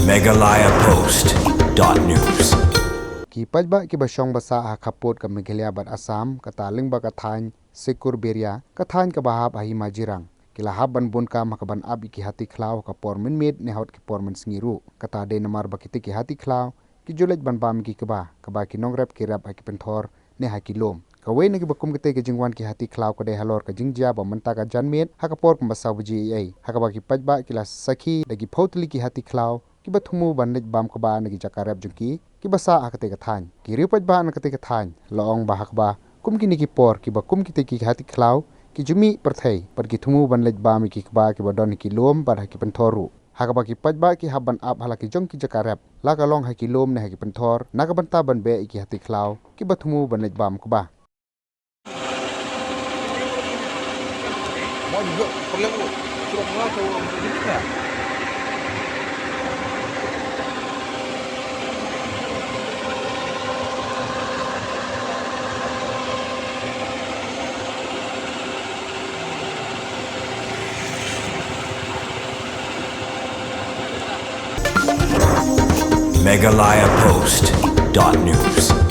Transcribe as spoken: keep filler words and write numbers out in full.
Meghalaya Post dot news. Ki paidbah kiba shong basa ha khappud ka Meghalaya bad Assam, kata lyngba ka thaiñ Sekur Beria, ka thaiñ kaba hap ha hima Jirang, ki la hap ban bun kam ha kaban ap ïa ki hati khlaw ha ka por mynmiet ne hot ki por mynsngi ruh. Kata dei namar ba kita ki hati khlaw ki ju leit ban bam ïa ki kba, kaba ki nongrep ki rep ha ki pynthor ne ha ki lum. Kawei na kiba kum kata ka jingwan ki hati khlaw ka dei halor ka jingjia ba mynta ka janmiet ha ka por kumba saw baje eiei, ha kaba ki paidbah ki la sakhi da ki phew tylli ki hati khlaw kiba thmu ban leit bam kba na ki jaka rep jong ki, kiba sah ha kata ka thaiñ. Ki riew paidbah na kata ka thaiñ la ong ba ha kaba kum kine ki por, kiba kum kita ki hati khlaw ki ju mih pyrthei bad ki thmu ban leit bam ïa ki kba kiba don ha ki lum bad ha ki pynthor ruh, ha kaba ki paidbah ki hap ban ap ha la ki jong ki jaka rep, la ka long ha ki lum ne ha ki pynthor, na ka bynta ban beh ïa ki hati khlaw kiba thmu ban leit bam kba. Meghalaya Post dot news.